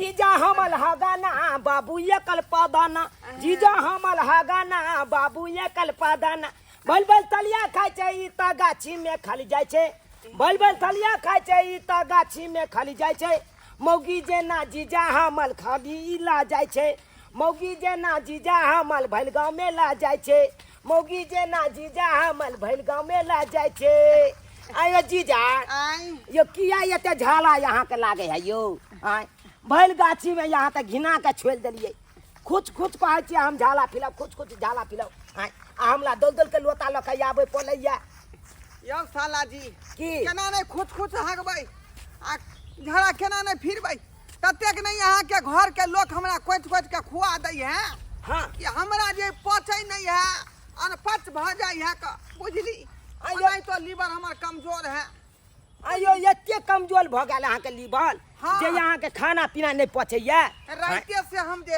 जीजा हमल हगाना बाबू ये कल पदाना, जीजा हमल हगाना बाबू ये कल पदाना। भल भल तलिया खाइ छै ई तऽ गाछी में खाली जाइ छै, भल भल तलिया खाइ छै ई तऽ गाछी में खाली जाइ छै। मौगी जेना जीजा हमल खाली ई ला जाइ छै, मौगी जेना जीजा हमल भैल गाँव में ला जाइ छै, मौगी जेना जीजा हमल भैल गाँव में ला जाइ छै। आयो जीजा आँय यो किया एते झाला यहाँ के लागे है यो? आँय भैल गाछी में यहाँ तक घिना के छोड़ देलिए। खुच खुच कहै छियै हम झाला पिलाउ, खुच खुच झाला पिलाउ। आँय आ हमरा दौड़ दौड़ के लोता लऽ के आबै पड़ैया। यौ साला जी की केना नहि खुच खुच हगबै आ झाड़ा केना नहि फिरबै? ततेक नहि अहाँके घरके लोक हमरा कोचि कोचि के खुआ दै है कि हमरा जे पचै नहि है, अनपच भऽ जाइ है क बुझली। आइयो। नहीं तो लीवर हमर कमजोर है। आइयो एते कमजोर भऽ गेल अहाँके लीवर जे अहाँके खाना पीना नहि पचैया? राइते से हम जे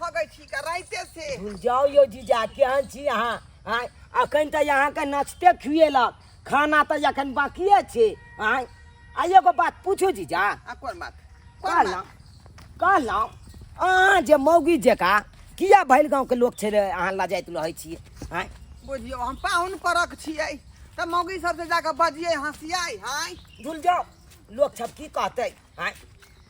हगै छी का राइते से। भूल जाउ यौ जीजा, केहन छी अहाँ? आँय अखन तऽ अहाँके नाश्ते खुएलक, खाना तऽ एखन बाकिए छै। आँय आ एगो बात पूछू जीजा? आ कोन बात? कोन कहलहुँ बात? कहलहुँ अहाँ जे मौगी जकाँ किया भैल गाँवके लोक छै रे अहाँ लजाइत रहै छियै? आँय बुझियौ हम पाहुन परक छियै तऽ मौगी सबसे जाकऽ बजियै हँसियै। आँय झुल जाउ, लोक सब की कहतै? आँय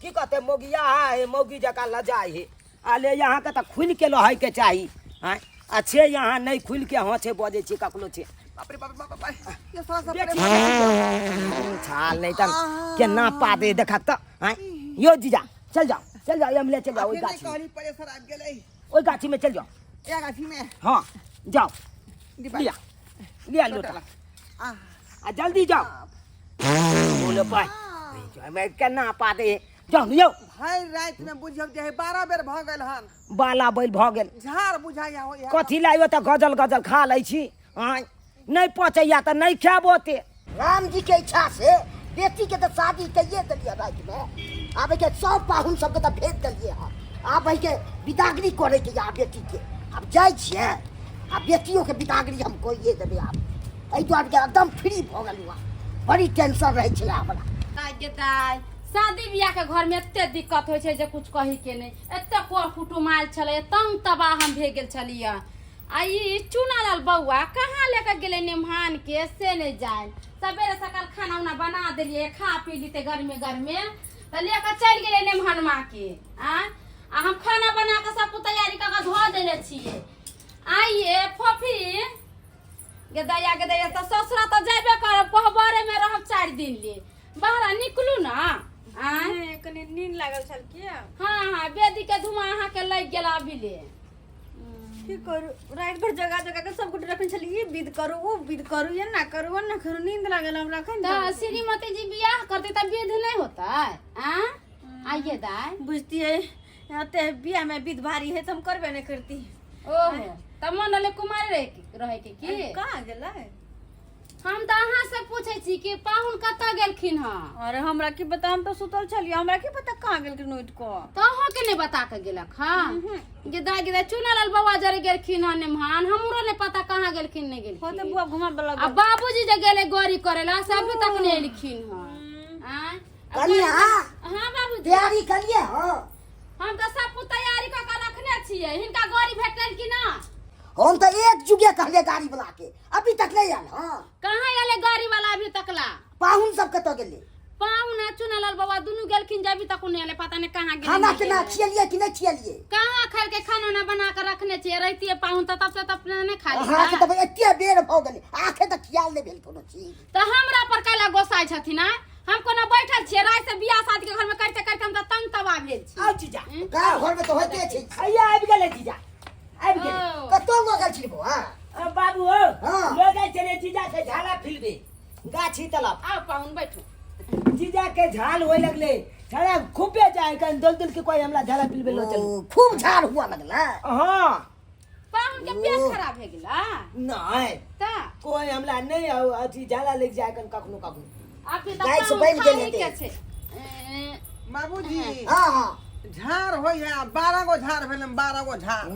की कहतै? मौगिया है मौगी जकाँ लजाइ है। आले अहाँके तऽ खुलि के रहैके चाही। आँय आ छै अहाँ नहि खुलि के हँ छै बजै छी ककरो छै। बाप रे बाप रे बाप रे, ये साला सब देखी। प्रेम छाल नहि तऽ केना पादे देखा तऽ। आँय यो जीजा चल जाओ, चल जाओ एमले चल जाओ ओहि अखन नहि गाछी में। कहली प्रेशर आबि गेलै। ओहि गाछी में चल जाओ। ए गाछी में? हाँ जाओ। दीपा। लिया लिया लोटा। आ आ जल्दी जाओ। बोलो पाई मैं केना पादे जाओ ने यौ। भरि राति में बुझियौ जे 12 बेर भऽ गेल हन। बाला बैल भऽ गेल। झाड़ बुझाइया होइया। कथी लाइयो तऽ गजल गजल खा लै छी। आँय नहि पचैया तऽ नहि खायब ओते। राम जी के इच्छा से बेटी के तो शादी कहिए दिलिए राति में, आब के सब पाहुन सबके तो भेज दिलिए हन। आब के बिदागरी करे के या बेटी के आब जाइ छियै आ बेटियों के बिदागरी हम कहिए देबै। आब एहि दुआरे के एकदम फ्री भऽ गेलहुँ हँ, बड़ी टेंशन रहै छलै हमरा। दाइ गे दाइ, शादी बियाह के घर में एते दिक्कत होइ छै जे कुछ कही के नहि। एते कर कुटुम आयल छलै, तंग तबाह हम भे गेल छलियै। आ ई चूनालाल बौआ कहाँ लेके गेलै नेमहान के से नहि जान। सवेरे सकाल खाना उना बना देलियै, खा पी लीते गर्मे गर्मे तऽ लेके चलि गेलै नेमहनमा के। आ आ हम खाना बना के सब कुछ तैयारी कऽ के धो देने छियै। आइए फोफी गे दैया गे दैया, तऽ ससुरा तऽ जेबे करब, कोहबरे में रहब 4 दिन ले, बाहर निकलू ना। आँय नहि, कनि नींद लागल छल किया? हाँ हाँ, बेदी के धुआं अहाँ के लग गेल अभी ले। की करू, राति भर जगा जगा के सब गोटे रखने छली, ई विध करू ओ विध करू ये ना करू ओ ना करू, नींद लागल हमरा एखन तऽ श्रीमती जी बियाह करते तऽ विध नहि होतै? आँ आइए दाइ बुझतियै एते बियाह में विध भारी है तऽ हम करबे नहि करती। ओहो तऽ मन रहलै कुमारी रहे के, रहे के की? कहाँ गेलै? हम तऽ अहाँ से पूछै छी कि पाहुन कतऽ गेलखिन हँ? अरे हमरा की पता, हम तऽ सुतल छलियै, हमरा की पता कहाँ गेलखिन उठि कऽ। तऽ अहाँके नहि बता के गेलक हँ? गे दाइ गे दाइ, चुनालाल बौआ जरे गेलखिन हँ नेमहान, हमरो नहि पता कहाँ गेलखिन नहि हो तऽ गेलखिन। बुआ घुमा आ बाबूजी जे गेलै गौरी करे ला से अभी तक नहि एलखिन हँ। आँय? आ कनिया। हाँ बाबूजी। तैयारी करिए? हाँ हम तऽ सब कुछ तैयारी कऽ के रखने छियै। हिनका गौरी भेटलनि कि ना? हम तऽ एक जुगे कहलिए गाड़ी वाला के, अभी तक नहीं आयल। हाँ कहाँ एलै गाड़ी वाला अभी तक ला? पाहुन सब कतऽ गेलै? पाहुन आ चुनालाल बाबा दुनू गेलखिन जे अभी तक नहि एलै, पता नहि कहाँ गेलै। खाना नहि केना गेलै। खियलिए कि नहि खियलिए? कहाँ खेलकै? खाना उना बना के रखने छियै, रहितियै पाहुन तऽ तब से तऽ अपने नहि खा अहाँके लितै। तऽ एते बेर भऽ गेलै, आखे तऽ खियाल नहि भेल कोनो चीज। तऽ हमरा पर कैला गोसाइ छथिन? आँय हम कोनो बैठल छियै? राति से बियाह शादी के घर में करते करते हम तऽ तंग तबाह भेल छी। आउ जीजा। गाँव घर में तऽ होइते छै। हैया आबि गेलै जीजा, आबि गेलै। ओ, कतऽ लऽ गेल छली बौआ? अ, बाबू हो हाँ। लऽ जाइ छलै जीजा के झाला फिलबे गाछी तलब। आउ पाहुन बैठू। जीजा के झाल होए लगले, झाला खूबे जाए कन दल दल के कोई हमरा झाला पिलबे लो चलू। ओ, खूब झाड़ हुआ लगलै। हाँ पाहुन के पेट खराब भए गेला? नहीं तऽ कोई हमरा नहीं आउ अथी झाला लग जाए कन कखनो कखनो। अभी तऽ गाय से पाहुन बनि गेल खाही के हेतै। छै। ए, बाबूजी। हाँ हाँ झाड़ होइ है, 12 गो झाड़ भेलै, 12 गो झाड़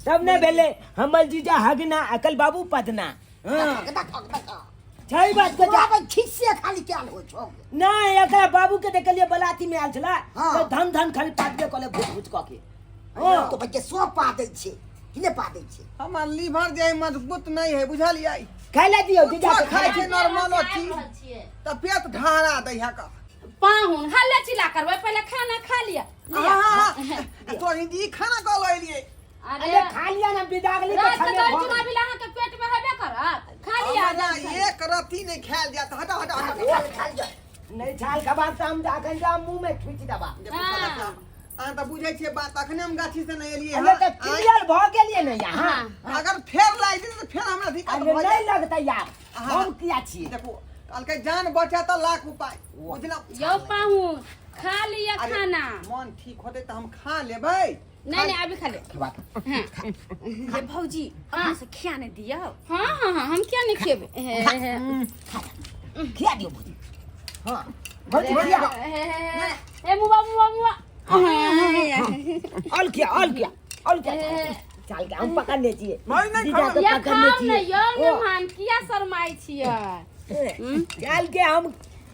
तब नहि भेलै हमर जीजा हगना अकल बाबू पदना। हाँ देखा देखा देखा। छै बात के आबै खिस्से खाली कैल होइ छौ। नहीं, एकरा बाबू के देखलिए बलाती में आयल छला। हाँ। तो धन धन खाली पाटबे कले भूत भूत क के। हाँ। तो भैया सब पा दै छै कि नहि पा दै छै? हमर लीवर जे मजबूत नहीं है, बुझलियै? खाय ला दियौ जीजा के। खाय खाय छै नॉर्मल चीज तऽ पेट ढारा दै है का। पाहुन हल्ला चिल्ला करबै, पहिले खाना खा लिअ। हाँ, तोरी जी खाना कऽ लऽ एलियै। अरे अरे खा लिया ना, बिदागली के रात के खाने दही भऽ चूड़ा गेल। भी अहाँके पेट में हेबे करत, खा लिअ। हमरा एक रत्ती नहि खायल जायत। हटा हटा हटा। खाल खाल जा। नहीं छाल खबार तऽ हम अखन जा मुंह में छुचि देबा। देखू साला काम। अहाँ तऽ बुझै छियै बात, अखने हम गाछी से नहि एलियै। अरे हँ तऽ क्लियर भऽ गेलियै ने यहाँ? अगर फेर लागि जेतै तऽ फेर हमरा दिक्कत अरे भऽ नहीं जायत। लगतै यार। हाँ। हम किया छियै? देखू, कहलकै जान बचे तऽ लाख उपाय, बुझलहुँ? यौ पाहुन, खा लिअ अरे, खाना। मन ठीक होतै तऽ हम खा लेबै। नहीं नहीं, अभी खा ले। खेबाक। ये भौजी, अपने से खिया नहीं दियो। हाँ हाँ हाँ, हम क्या नहीं खेबे? हे, हे, खिया दियौ भौजी। हाँ भौजी, खिया। हे, हे, हे, मुआ मुआ मुआ। ऑल किया, ऑल किया, ऑल किया। चाल के हम पकड़ने छियै। नहीं, नहीं, जीजा के या पकड़ने खाउ ने छियै। यौ मेहमान, किया शरमाइ छियै? चाल के हम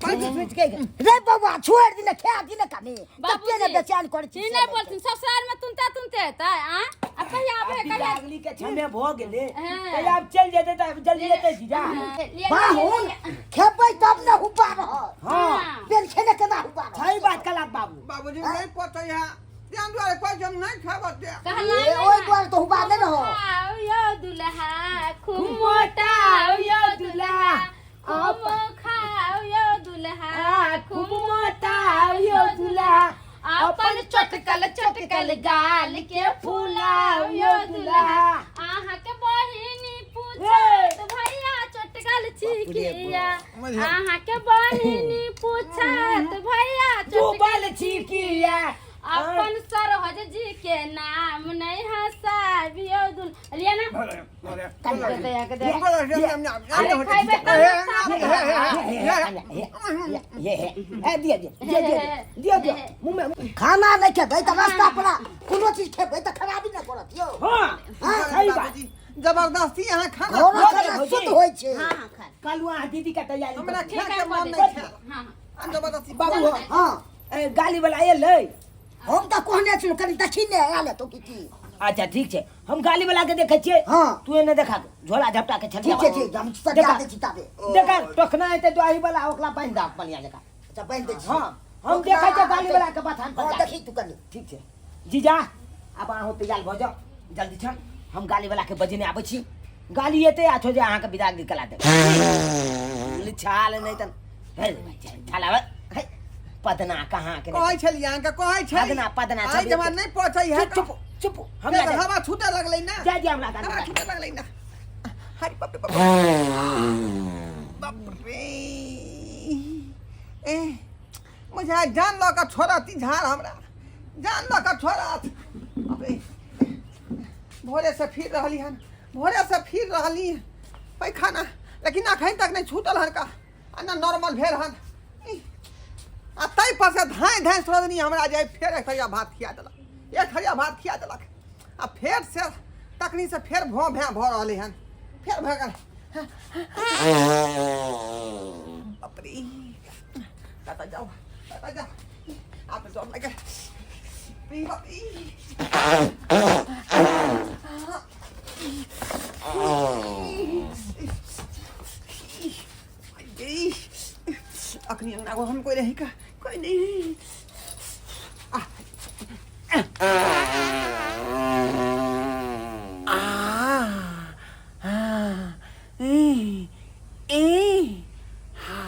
सोच के रे बौआ, छोड़ि दिने, खा दिने कनी। बाबूजी, कते ने बेचैन करै छी। ई नहि बोलथिन, ससुराल में तुनते तुनते हेतै। आ आ कहिया आबै है, कहिया? बिदागली के क्षमे भऽ गेलै। हाँ। कहिया आब चलि जेतै तऽ जल्दी एतै जीजा। लिअ, पाहुन, लिअ, खेबै तब ने हुब्बा रहत। हाँ। बेल खेने केना हुब्बा रहत? सही बात कला बाबू। बाबूजी, नहि पचै है, तें दुआरे कहै छी हम नहि खेबै ते। कहला ए, ओहि दुआरे तऽ हुब्बा नहि रहत। खाओ यौ दुल्हा, खूब मोटाओ यौ दुल्हा, खूब खाओ यौ दुल्हा, खूब मोटाओ यौ दुल्हा, अपन चटकल चटकल गाल के फुलाओ यौ दुल्हा। अहाँके बहिनी पूछत, भैया चटकल छी किया? अहाँके बहिनी पूछत, भैया चटकल डूबल छी किया? अपन सरहज जी के नाम नहीं हंसाबियो दुल लिया ना। अरे खैबै तब ये हे, दिया दिया दिया दिया दिया दिया मुंह में। खाना नहि खेबै तऽ रास्ता पर कोनो चीज खेबै तऽ खराबी नहि करत यौ। हाँ, सही बात। बाबूजी, जबरदस्ती अहाँ खाना घरक भऽ खाना गेल, शुद्ध भौजी। होइ छै। हाँ हाँ, खा। कल अहाँ दीदी के तैयारी हमरा करू। ठीक खाय है, के कऽ मन दै नहि छी। खाय। हाँ। जबरदस्ती बाबू हो। हाँ। ए, गाली वाला एलै? हम तऽ कहने छलहुँ, कनि देखी ने आयल हेतौ कि की। अच्छा ठीक छै, हम गाली वाला के देखै छियै। हाँ। तू एने देखा, झोला झपटा के छलिया। ठीक छै, ठीक, हम सजा देखा। दै छी ताबे। देखा, टोकना हेतै दही वाला, ओकरा बान्हि दह बढ़िया जकाँ। अच्छा, बान्हि दै छी। हाँ, हम देखै छियै गाली वाला के बथान पर हाँ, जाके। देखी तू कनि। ठीक छै जीजा, आब अहूँ तैयार भऽ जाउ जल्दी छन। हम गाली वाला के बजेने आबै छी, गाली एतै आ छोड़ि अहाँके विदागरी करा देब। छाल नहि तऽ हे, छाल आबै हे, पदना कहाँ के कहै छलियै अहाँके, कहै छलियै। पदना पदना। आइ जमा नहि पचै है। चुप चुप चुप, हमरा हमरा हवा छूटे लगलै ना। जा दिया हमरा हवा गाली। छूटे लगलै ना। हरि बाप रे बाप, बाप रे। ए मुझे जान लऽ कऽ छोड़त ई झाड़, हमरा जान लऽ कऽ छोड़त। बाप रे, भोरे से फिर रहली हन, भोरे से फिर रहली पैखाना, लेकिन अखन तक नहि छूटल हन का आ ना नॉर्मल भेल हन। ई, आ ताहि पर से धाँइ धाँइ सरोजनी हमरा जे फेर एक थरिया भात खिया देलक, एक थरिया भात खिया देलक आ फेर से तखनी से फेर भों भैं भऽ रहलै हन, फेर भऽ गेल। बाप रे, कतऽ जाउ, कतऽ जाउ? आब तऽ डर लागि गेल। बाप रे। ई, अखनी अंगना को हम कोई रही का कोई नहीं। आ आ आ ए ए हा,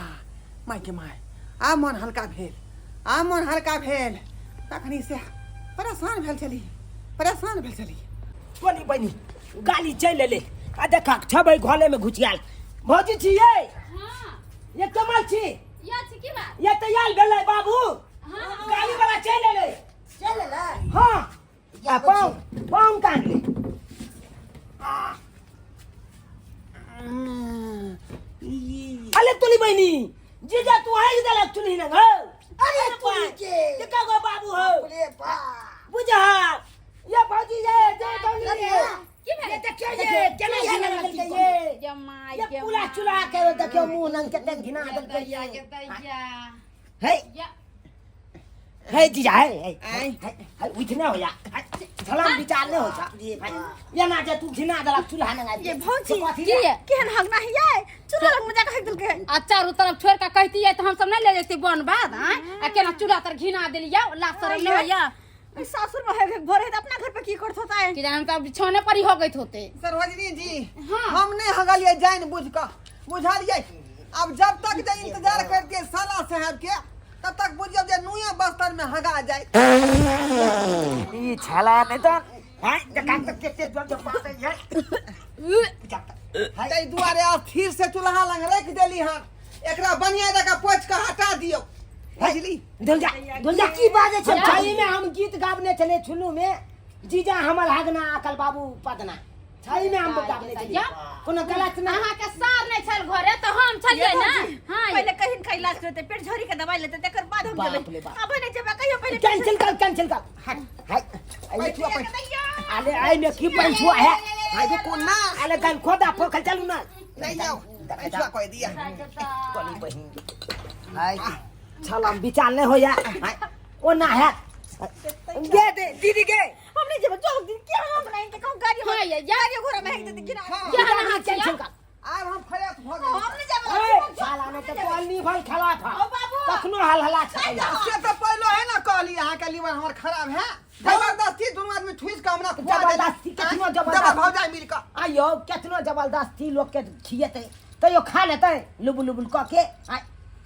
माय के my, आ मन हल्का भेल, आ मन हल्का भेल। तखनी से परेशान भेल छली, परेशान भेल छली। कोनी बनी गाली चलि एलै आ देखा छबै घोले में घुसियाल। भौजी छियै? हाँ। ये कमल छी? या छी, की बात? ये तैयार भेलै बाबू। हाँ, हाँ। गाली वाला चलि एलै। चलि एलै? हाँ, आ पाँव पाँव कान ले। अले तुली बहिनी, जीजा तू हाइक देलक चुल्ही ना गो। अरे तुली के देखा गो बाबू हो। रे बाप, बुझा ये भौजी, ये दे तौली अरे ये की भेलै? ये देखियो, ये केना ये घिना लड़की लगलकै ये। यौ गे my ये गे पूरा my. चुरा के देखियो मुंह नंग के घिना गे देलकै दैया गे दैया हे या हे जीजा हे हे आँय। हे, हे उठने हो जा झलम विचार नहीं हो जा ये ना जे तू घिना देलक चूल्हा नंगा ये भौजी की ये? केहन हगना है ये चूल्हा लग में जाके हग देलकै आ चारू तरफ छोड़ के कहती है तो हम सब नहीं ले जैती बन बाद आँय? आ केना चूल्हा तर घिना देलिया लाज शरम नहीं होइया ई सासुर में हग भरे है त अपना घर पे की करत होता है कि जाने हम तो बिछौने पर ही हो गई होते सरोजनी जी हाँ। हम नहीं हगलिए जान बुझ कऽ बुझलिए अब जब तक जे इंतजार करतिए साला साहब के तब तक बुझियो जे नुए बस्तर में हगा जाए ई छला नहीं तो हाय देखा तो केते जोर जोर बात है ताहि दुआरे स्थिर से चूल्हा लंग रख देली हन एकरा बढ़िया जगह पोछि कऽ हटा दियौ बुझली धुल जा धुल जा की बाजै छै छाई में हम गीत गाबने चले छुलू में जीजा हमर हागना अकल बाबू पदना छाई में हम गाबने चले कोनो गलत ना अहाँ के सार नहीं छल घरे तो हम छलिए ना हां पहले कहीं का इलाज करते पेट झोरी के दवाई लेते तकर बाद हम बाप जेबै रे बाप। अब नहीं जेबै कहियो पहले कैंसिल कर कैंसिल कर हाय पैठुआ पैठ अरे आई में की पैंछुआ है हाय रुको ना अरे गल खोदा पोखल चलू ना नहीं आओ पैठुआ कह दिया तोली बहिन हाय चल हम विचार नहीं होया हाय ओ ना है गे दे दीदी गे हम नहीं जेबै जो दिन के हम नहीं के कहूं गाड़ी हाँ, ये- गाड़ी घोड़ा में हेक देते गिरा हाँ। क्या अहाँ कैंसिल कर आब हम फ्रेश भऽ गेली हम नहीं जेबै ए, साला ने तो तोल भल खेला था ओ बाबू। कखनो हल हला छै से तऽ पहलो है ना कहली अहाँके लीवर हमर खराब है जबरदस्ती दुनू आदमी ठुसि कऽ हमरा खुआ देली। जबरदस्ती, केतनो आँय? जबरदस्ती। जबर भौजाइ मिल कऽ आइयो केतनो जबरदस्ती लोग के खिएतै तैयो खा लेतै लुबु लुबुल कऽ के आइ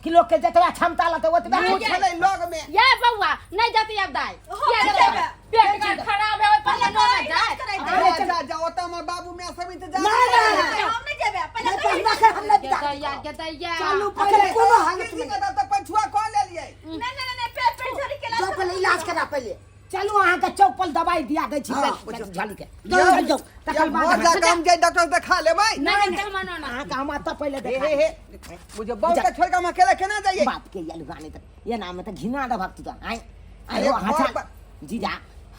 कि लोग के जतबा क्षमता लगतै ओतबा मुँह कुछ छलै लग में ये बौआ नहीं जाती अब दाई हो, ये नहीं जाबे। जेबै। पेट का खराब है ओइ पर पहले न ना इलाज जाए कराइ जा जा जा ओतऽ हमर बाबू माय सब इंतजार नहीं, करै नहीं, है। हम नहीं जेबै पहले नहीं तो हमरा के हम नहीं गे बिता दैया गे दैया चालू अखन पहिले कोनो हालत दीदी में के तब तऽ पंछुआ कऽ लेलियै नहीं नहीं नहीं पेट पेट झोरी के जो इलाज पहले इलाज करा पहले चलू अहाँके चौपल दवाई दिया दै छी हाँ, बुझियौ। झाली के चल जाउ तकर बाद भऽ जा काम जे डॉक्टर से देखा लेबै नहीं नहीं मनो ना अहाँके हम एतऽ पहिले हे देखा हे हे बुझियौ बाबू के छोड़ि कऽ हम अकेले केना जाइए बाप के यालु गाने त ये नाम त घिना दे भक्तु त आइ आइ अरे हो घर हाथा पर- जीजा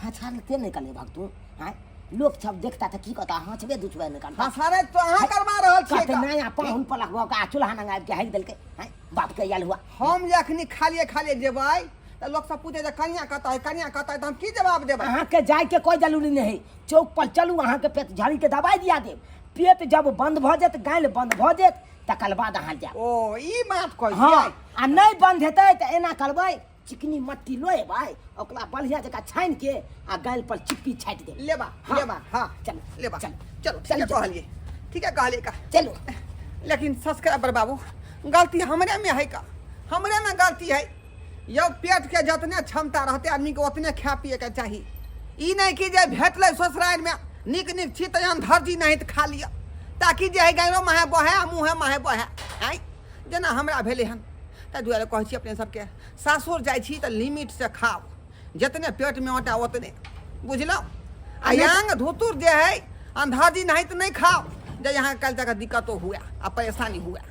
हाथा ते नहीं कले भक्तु आइ लोग सब देखता त की कहता हाथबे दुचबे नहीं करता हँसारे तो अहाँ करवा रहल छियै कहते तऽ। नया पाहुन पलक भऽ के आ चूल्हा नंगा के हाइक देलकै आइ बाप के यालु हुआ हम जे अखनी खालिए खालिए जेबै तऽ लोक सब पूछे जे कनिया कतऽ है कनिया कतऽ है तऽ हम की जवाब देबै अहाँके जायके कोइ जरूरी नहीं है चौक पर चलू अहाँके पेट झाड़ी के दवाई दिया देब पेट जब बंद भऽ जायत गालि बंद भऽ जायत तकर बाद अहाँ जायब ओ ई बात कहै हँ छियै आ नहि बंद हेतै तऽ एना करबै चिकनी मट्टी लऽ एबै ओकरा बढ़िआँ जकाँ छानि के आ गालि पर चिप्पी छाटि देब लेबा हाँ। लेबा हाँ चलू लेबा चलू चलो चलू, ठीके कहलिए ठीके कहलिए का चलू लेकिन सब्सक्राइबर बाबू गलती हमरे में है का हमरे में गलती है यौ पेट के जतने क्षमता रहते आदमी के ओतने खाए पिए के चाही ई नहीं कि जे भेटलै ससुरारि में नीक नीक छी तऽ धरजी नहीं तऽ खा लिअ ताकि जे है गायरो माहे बहे आ मुँहे माहे बहे आँय जेना हमरा भेलै हन ताहि दुआरे कहै छी अपने सबके सासुर जाइ छी तऽ लिमिटसँ खाउ जितने पेटमे आटा ओतने बुझलहुँ आ यांग धुतुर जे है अंधाजी नहीं तऽ नहीं खाओ जे यहाँ कल तक दिक्कतो हुए आ परेशानी हुए।